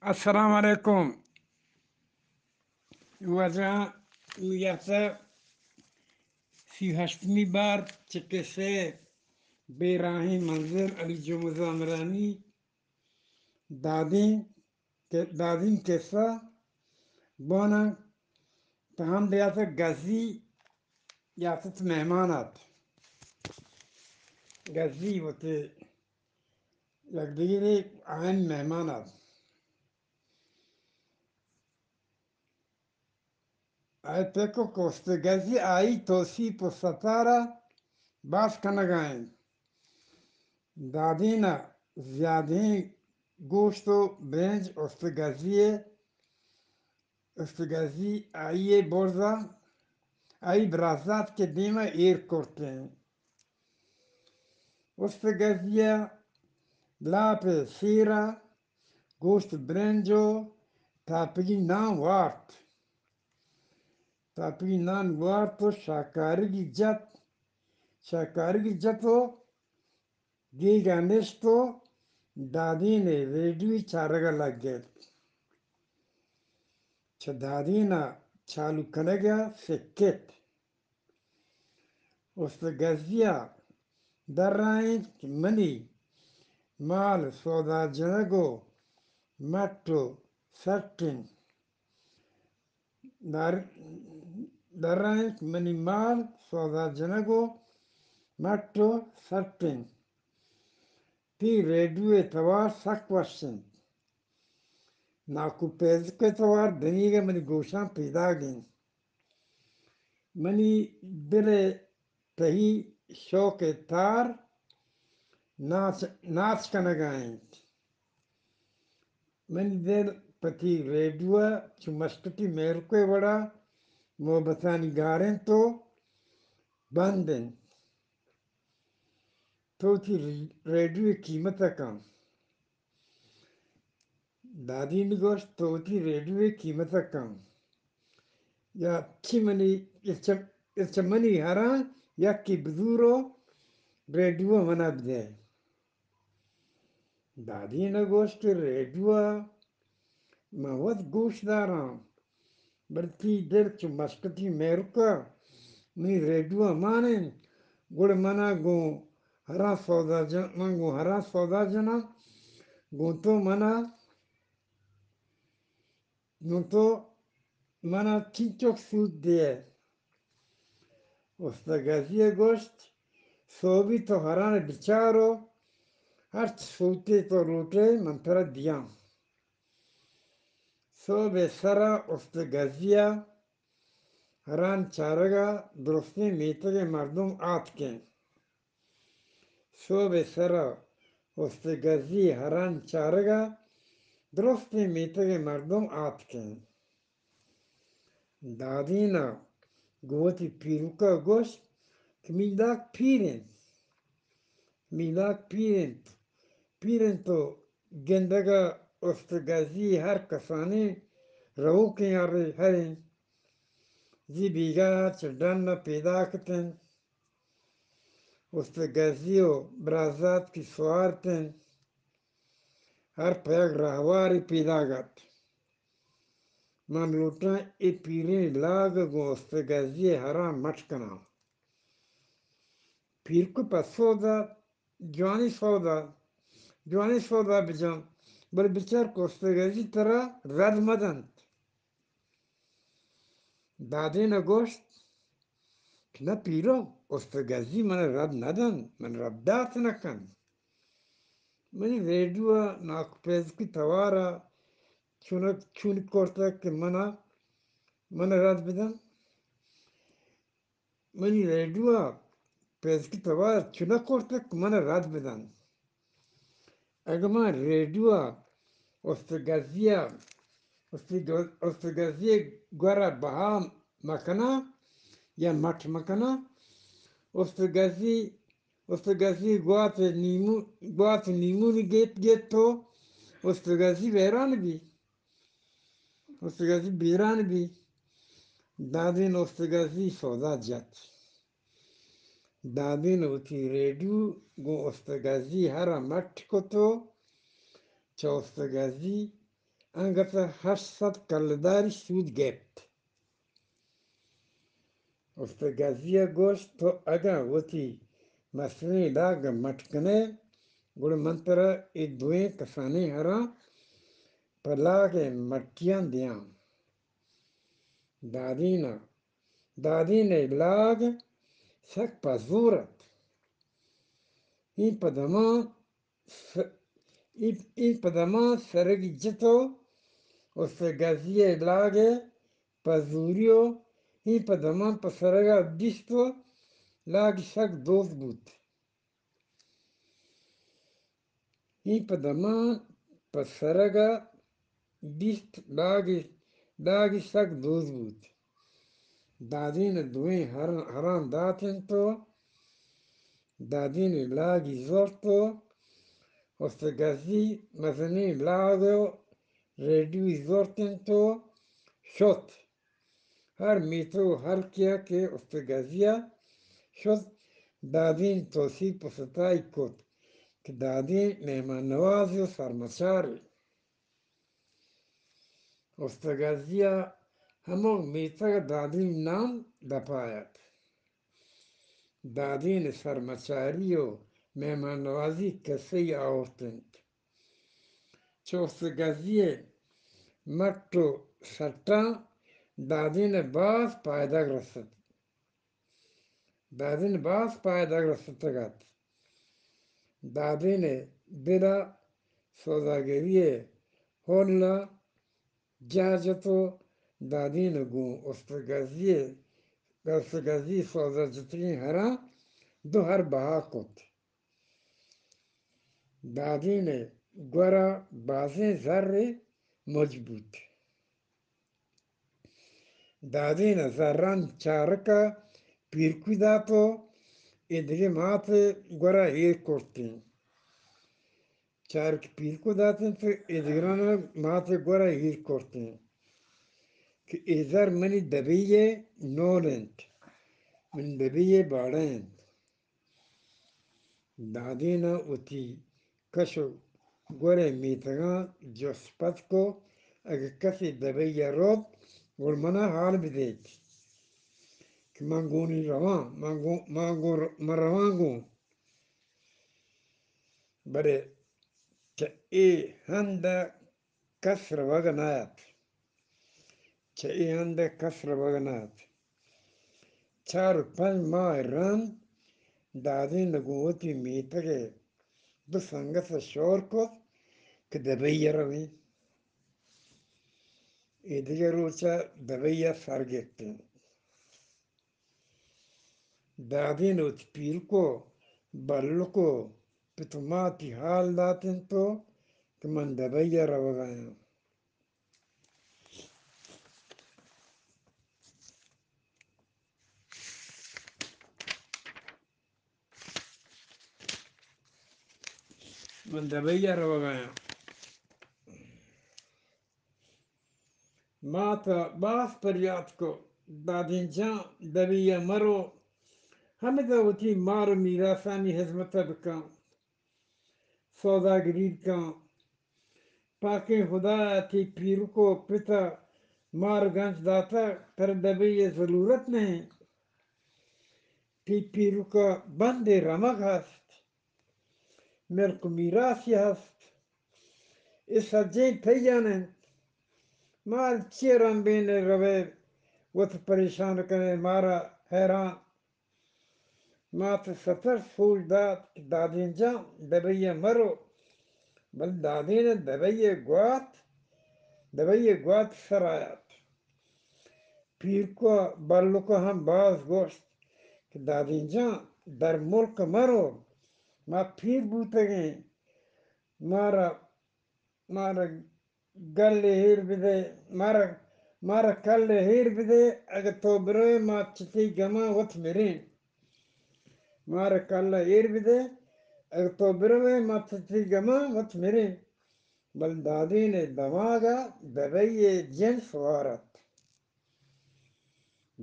السلام علیکم۔ واجہ، اے ہفتہ سی ہشتمی بار چہ قصہ بے راہیں منزل، علی جمعہ زامرانی دادین، دادین قصہ باناں۔ تہ ہم بیاتہ گزی، یاتت مہمان ات۔ گزی وتی یک دگرے اہم مہمان ات۔ آئی پکو کہ استگزی آئی توسیپ و ستارا باز کنگا انت۔ دادینا زیادہیں گوشت و برنج استگزی، استگزی آئی برزا، آئی برازات کہ دیما ایر کرتیں۔ استگزیا لاپ سیرا گوشت برنج و تاپگی نان وارت۔ تاپگی نان وارت و شاکارگی جت۔ شاکارگی جت و گیگا نشت و دادین ریڈیوی چارگا لگت۔ چہ دادینا چالو کنگا سکت۔ استگزیا درائینت کہ منی مال سودا جنگ و مٹ و سٹ انت۔ در، درائینت کہ منی مال سودا جنگ و مٹ و سٹ انت۔ تی ریڈیو توار سک وش انت۔ ناکو پیزک توار دنیگا منی گوشاں پیداگ انت۔ منی دل تہی شوق تار ناچ، ناچ کنگا انت۔ منی دل پہ تی ریڈیو چو مشکتی مہرکے وڑا محبتانی گار انت و بند انت۔ تو وتی ریڈیو قیمت کن۔ دادین گوشت، تو وتی ریڈیو قیمت کن۔ یا چی منی، چہ، چہ منی ہراں یکی بزور و ریڈیو منا بدے۔ دادین گوشت کہ ریڈیو من وت گوش داراں، بلے تی دل چو مشکتی مہرکا منی ریڈیو مان انت، گڑا منا گوں ہراں سودا جن، من گوں ہراں سودا جناں، گوں تو منا نوں تو منا چنچک سوت دیئے؟ استگزی ء گوشت، سہبی تو ہران بچار و ہرچ سوتے تو لوٹئے من ترا دیاں۔ سہب ء سرا استگزی ء ہران چارگ ء درستیں میتگ ء مردم آتکیں۔ سہب ء سرا استگزی ہران چارگ ء درستیں میتگ ء مردم آتکیں۔ دادین ء گوں وتی پیرک ء گوشت کہ میلاک پیر انت، میلاک پیر انت، پیر انت و گندگ ء استگزی ہر کسانیں روکیں ہرے ہر انت۔ زی بیگاہ ء چہ ڈن ء پیداک اتنت۔ استگزی و برازاتکی سوار اتنت۔ ہر پہ یک راہوارے پیداگ ات۔ من لوٹاں اے پیریں لاگ گوں استگزی ء ہراں مٹ کناں۔ پیرک ء پسو دات، جوانیں سودا، جوانیں سودا بجن، بلے بچار کہ استگزی ترا رد مہ دنت۔ دادین ء گوشت کہ نہ پیرو، استگزی من ء رد نہ دنت، من رد دات نہ کنت۔ منی ریڈیو ء ناکو پیزکی توار ء چونک، چون کرتگ کہ من ء، من ء رد بدنت؟ منی ریڈیو ء پیزکی توار چونک کرتگ کہ من ء رد بدنت۔ اگہ من ریڈیو ء استگزی ء، استگ-، استگزی ء گور ء بہا مکناں یا مٹ مکناں، استگزی، استگزی گوات نیمو-، گوات نیمونی گیت گیت تو استگزی ویران بی۔ استگزی بیران بی۔ دادین استگزی سودا جت۔ دادین وتی ریڈیو گوں استگزی ہر ء مٹ کت و چہ استگزی انگت ءَ ہشت سد کلداری سود گپت۔ استاد گزی ءَ گوشت، تو اگاں وتی مستریں لاگ ءَ مٹ کن ئے، گڑا من ترا اے دوئیں کسانیں ہراں پہ لاگ ءِ مٹیاں دیاں۔ دادین ءَ، دادین ءِ لاگ سک پہ زور ات۔ اے پہ دمان س-، اے، اے پہ دمان سرگی جت ءُ استاد گزی ءِ لاگ ءَ پہ زوری ءُ اے پہ دمان پہ سرگ ءَ دیست ءُ لاگ سک دوست بوت۔ اے پہ دمان پہ سرگ ءَ دیست، لاگ، لاگ سک دوست بوت۔ دادین ءَ دوئیں ہر-، ہران دات انت ءُ دادین ءِ لاگی زرت ءُ استاد گزی مزنیں لاگ ءُ ریڈیوی زرت انت ءُ شت۔ ہر میتگ ءُ ہلکے ءَ کہ استاد گزی ءَ شت، دادین توسیپ ءُ ستائی کت کہ دادین مہمان نوازے ءُ سرمچارے۔ استاد گزی ءَ ہمک میتگ ءَ دادین ءِ نام دپ ءَ ات۔ دادین ءِ سرمچاری ءُ مہمان نوازی کسہ ئی آورت انت۔ چہ استاد گزی ءِ مٹ ءُ سٹاں دادین ءَ باز پائدگ رست۔ دادین ءَ باز پائدگ رستگ ات۔ دادین ءِ دل ءَ سوداگری ءِ ہول ءَ جاہ جت ءُ دادین ءَ گوں استاد گزی ءِ، استاد گزی ءِ سودا جتگیں ہراں دو ہر بہا کت۔ دادین ءِ گور ءَ بازیں زرے مچ بوت۔ دادین ءَ زرانی چارک ءَ پیرکو دات ءُ ایدگہ مات ءِ گور ءَ ایر کرت انت۔ چارک پیرکو دات انت ءُ ایدگران ءَ مات ءِ گور ءَ ایر کرت انت کہ اے زر منی دبئی ءِ نول انت، منی دبئی ءِ باڑہ انت۔ دادین ءَ وتی کش ءُ گور ءِ میتگاں جست پچ کت، اگہ کسے دبئی ءَ روت، گڑا من ءَ ہال بدیت کہ من گونی رواں، من گوں، من گوں، من رواں گوں۔ بلے چہ اے ہند ءَ کس روگ ءَ نہ ات۔ چہ اے ہند ءَ کس روگ ءَ نہ ات۔ چار ءُ پنچ ماہ ءَ رند دادین ءَ گوں وتی میتگ ءِ دو سنگت ءَ شور کت کہ دبئی ءَ رویں۔ اے دگہ روچ ءَ دبئی ءَ سر گپت انت۔ دادین ءَ وتی پیرک ءُ بلک ءُ پت ءُ ماتی ہال دات انت کہ من دبئی ءَ روگ ءَ آں۔ من دبئی ءَ روگ ءَ آں۔ مات ءَ باز پریات کت، دادین جان، دبئی ءَ مرو، ہمدا وتی مال ءُ میراسانی ہزمت ءَ بکن، سوداگری بکن۔ پاکیں ہدا ءَ تئی پیرک ءُ پت ءَ مال گنج داتگ، ترا دبئی ءِ ضلورت نہ انت۔ تئی پیرک ءَ بندے رمگ ہست، ملک ءُ میراثے ہست، اے سجہیں تئی جان انت۔ مال چی ءَ رمبین ءَ روئے، وت پریشان کن ئے، مارا حیران۔ مات ءَ ستر سوج دات کہ دادین جان، دبئی ءَ مرو، بلے دادین ءَ دبئی ءِ گوات، دبئی ءِ گوات سر آیات۔ پیرک ءُ بلک ءَ ہم باز گوشت کہ دادین جان، در ملک مرو، ما پیر بوتگیں، مارا، مارا گل ءَ ایر بدے، مارا، مارا کل ءَ ایر بدے، اگہ تو بروئے ما چہ تئی گماں وت مریں۔ مارا کل ءَ ایر بدے، اگہ تو بروئے ما چہ تئی گماں وت مریں۔ بلے دادین ءِ دماگ ءَ دبئی ءِ جن سوار ات۔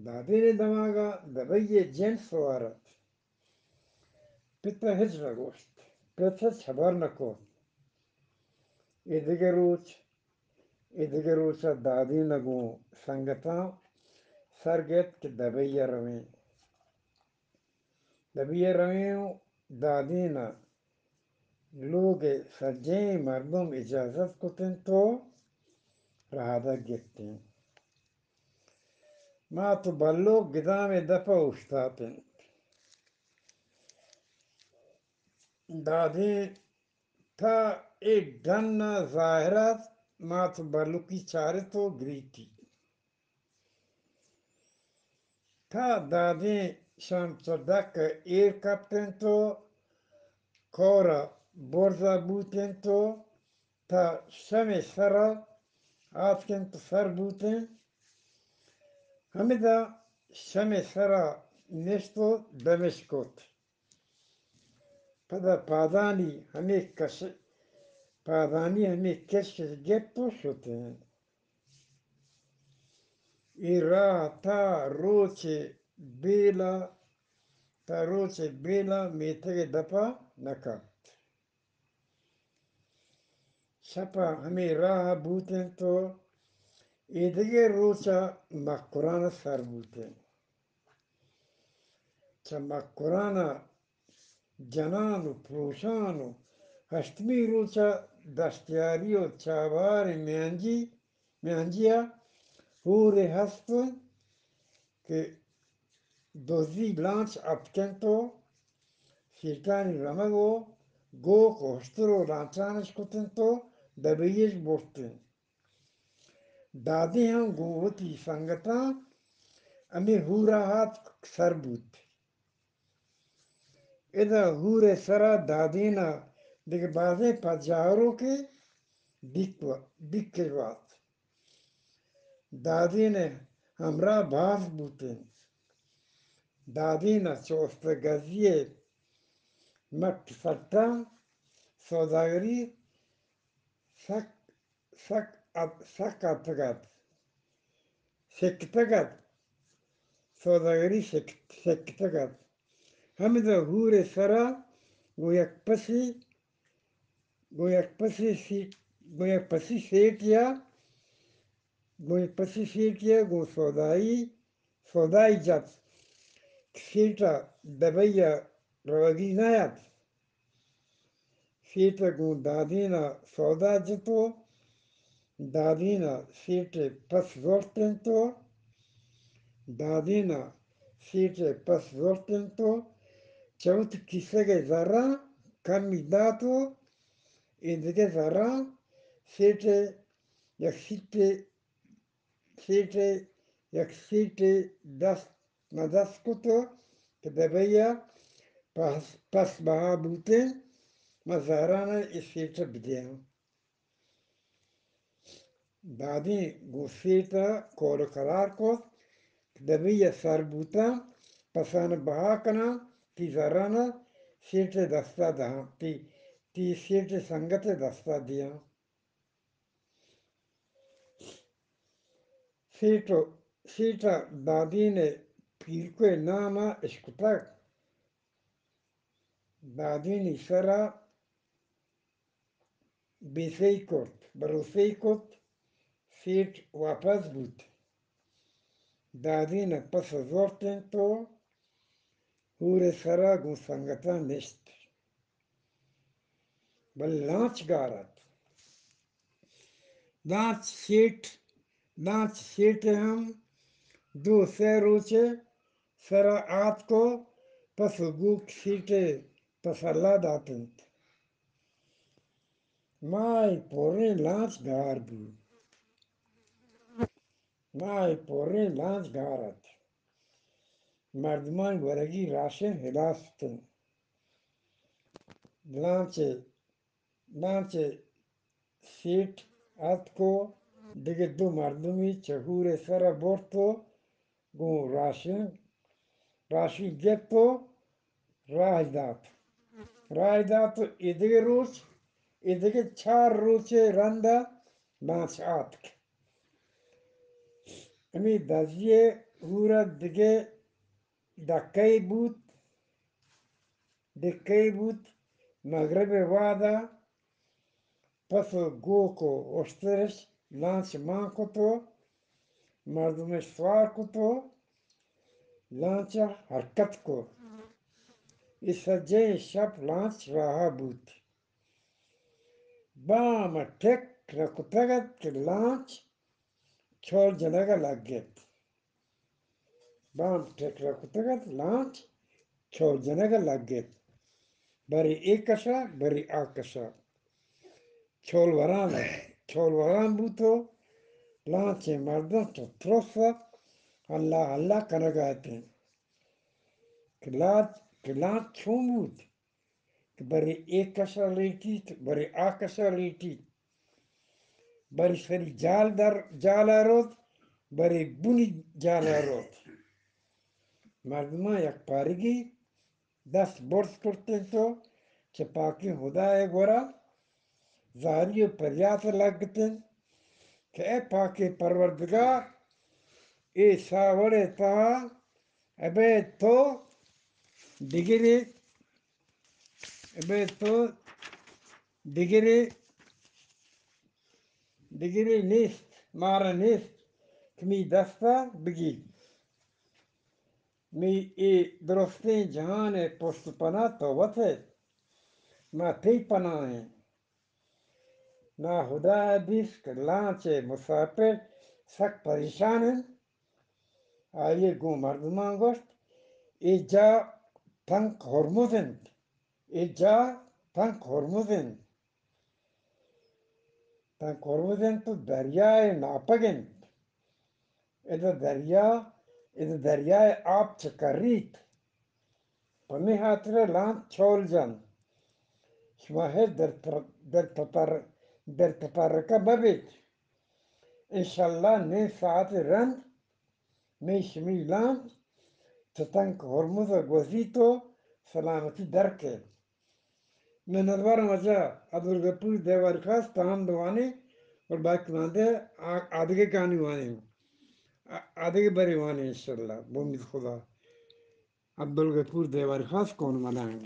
دادین ءِ دماگ ءَ دبئی ءِ جن سوار ات۔ پت ءَ ہچ نہ گوشت، پت ءَ ہچ ہبر نہ کت۔ اے دگہ روچ اے دگہ روچ ءَ دادین ءَ گوں سنگتاں سر گپت کہ دبئی ءَ رویں۔ دبئی ءَ رویں ءُ دادین ءَ لوگ ءِ سجہیں مردم اجازت کت اَنت ءُ رہادگ گپت اَنت۔ مات ءُ بلوک گدام ءِ دپ ءَ اوشتات اَنت۔ دادین تا اے ڈن ءَ ظاہر اَت، مات ءُ بلوکی چارت ءُ گریتی۔ تا دادین شام چہ ڈک ءَ ایر کپت اَنت ءُ کور ءَ برز ءَ بوت اَنت ءُ تا شم ءِ سر ءَ آتک اَنت ءُ سر بوت اَنت۔ ہمدا شم ءِ سر ءَ نشت ءُ دمش کت۔ پدا پادانی ہمے کش، پادانی ہمے کشش گپت ءُ شت اَنت۔ اے راہ تا روچ ءِ بیل ءَ، تا روچ ءِ بیل ءَ میتگ ءِ دپ ءَ نہ کپت۔ شپ ءَ ہمے راہ ءَ بوت اَنت ءُ اے دگہ روچ ءَ مکران ءَ سر بوت اَنت۔ چہ مکران ءَ جنان ءُ پروشان ءُ ہشتمی روچ ءَ دشتیاری ءُ چابہار ءِ میانجی، میانجی ءَ ہورے ہست اَنت کہ دزی لانچ اتک اَنت ءُ سیٹانی رمگ ءُ گوک ءُ ہشتر ءُ لانچانش کت اَنت ءُ دبئی اِش برت اَنت۔ دادے ہم گوں وتی سنگتاں ہمے ہور ءَ آتک سر بوت۔ ادا ہور ءِ سر ءَ دادین ءَ دگہ بازیں پجاروکے ڈیک و-، ڈیکش وارت۔ دادین ءِ ہمراہ باز بوت اَنت۔ دادین ءَ چہ استگزی ءِ مٹ سٹاں سوداگری سک، سک ات-، سک اتگ اَت، سکتگ اَت، سوداگری سک-، سکتگ اَت۔ ہمدا ہور ءِ سر ءَ گوں یک پسے، گوں یک پسے سی-، گوں یک پسے سیٹے ءَ، گوں یک پسے سیٹے ءَ گوں سودائی، سودائی جت۔ سیٹ ءَ دبئی ءَ روگی نہ اَت۔ سیٹ ءَ گوں دادین ءَ سودا جت ءُ دادین ءَ سیٹ ءِ پس زرت اَنت ءُ دادین ءَ سیٹ ءِ پس زرت اَنت ءُ چہ وتی کیسگ ءِ زراں کمی دات ءُ اے دگہ زراں سیٹ ءِ یک سیٹے سیٹے، یک سیٹے دست مہ دست کت کہ دبئی ءَ پس، پس بہا بوتیں، ما زہران ءَ اے سیٹ ءَ بدیاں۔ دادیں گوں سیٹ ءَ قول ءُ قرار کت کہ دبئی ءَ سر بوتاں، پسان ءَ بہا کناں، تئی زہران ءَ سیٹ ءِ دست ءَ دہاں، تئی، تئی سیٹ ءِ سنگت ءِ دست ءَ دیاں۔ سیٹ ءَ، سیٹ ءَ دادین ءِ پیرک ءِ نام ءَ اشکتگ۔ دادینی سر ءَ بے سہی کرت، بھروسہ ئی کت، سیٹ واپس بوت۔ دادین ءَ پس ءَ زرت اَنت ءُ ہور ءِ سر ءَ گوں سنگتاں نشت۔ بلے لانچ گار اَت۔ لانچ سیٹ، لانچ سیٹ ءَ ہم دو سئے روچ ءِ سر ءَ آتک ءُ پس ءُ گوک سیٹ ءِ تسلا دات اَنت۔ ماہ ءِ پریں لانچ گار بوت۔ ماہ ءِ پریں لانچ گار اَت۔ مردمانی ورگی راشن ہلاس اَت اَنت۔ لانچ ءِ، لانچ ءِ سیٹ اتک ءُ دگہ دو مردمے چہ ہور ءِ سر ءَ برت ءُ گوں راشن، راشن گپت ءُ راہ دات۔ راہ دات ءُ اے دگہ روچ، اے دگہ چار روچ ءِ رند ءَ لانچ آتک۔ ہمے دزی ءِ ہور ءَ دگہ ڈکہ ئے بوت، ڈکہ ئے بوت، مگرب ءِ وہد ءَ پس ءُ گوک ءُ اشترش لانچ مان کت و مردمش سوار کت و لانچ ء حرکت کت۔ اے سجہیں شپ لانچ راہ ء بوت۔ بام ء ٹک نہ کتگ ات کہ لانچ چول جنگ ء لگ ات۔ بام ٹک نہ کتگ ات، لانچ چول جنگ ء لگ ات۔ برے اے کش ء، برے آ کش ء۔ چول وران ات۔ چول وران بوت و لانچ ء مردم چہ ترس ء اللہ اللہ کنگ ء ات انت کہ لانچ، کہ لانچ چون بوت؟ کہ برے اے کش ء لیٹیت، برے آ کش ء لیٹیت، برے سری جال در، جال ء روت، برے بنی جال ء روت۔ مردماں یک پارگی دست برز کرت انت و چہ پاکیں ہدا ء گورا زاری و پریات ء لگت انت کہ اے پاکیں پروردگار، اے ساوڑ ء تہا ابید تو دگرے، ابید تو دگرے، دگرے نیست، مارا نیست کہ می دستا بگی۔ می اے درستیں جہان ء پشت و پناہ تو وت ئے، ما تئی پناہ ایں۔ ناہدا ء دیست کہ لانچ ء مساپر سک پریشان انت۔ آئی ء گوں مردماں گوشت، اے جاہ تنک ہرمز انت، اے جاہ تنک ہرمز انت۔ تنک ہرمز انت و دریا ء ناپگ انت۔ ادا دریا، ادا دریا ء آپ چکریت۔ پمے ہاترا لانچ چول جنت۔ شما ہچ در تر-، در تتر-، در تترکہ مہ بیت۔ انشاءاللہ نیم ساعت رند می شمی لانچ چہ تنک ہرمز ء گوزیت و سلامتی در کیت۔ منتوارم واجہ عبدالغفور دیواری خاص تاں ہم دوانی اور باقی ماندے آ-، آدگہ گانی وانی۔ آ-، آدگہ بری وانی انشاءاللہ، بومید خدا۔ عبدالغفور دیواری خاص کون مدائیں۔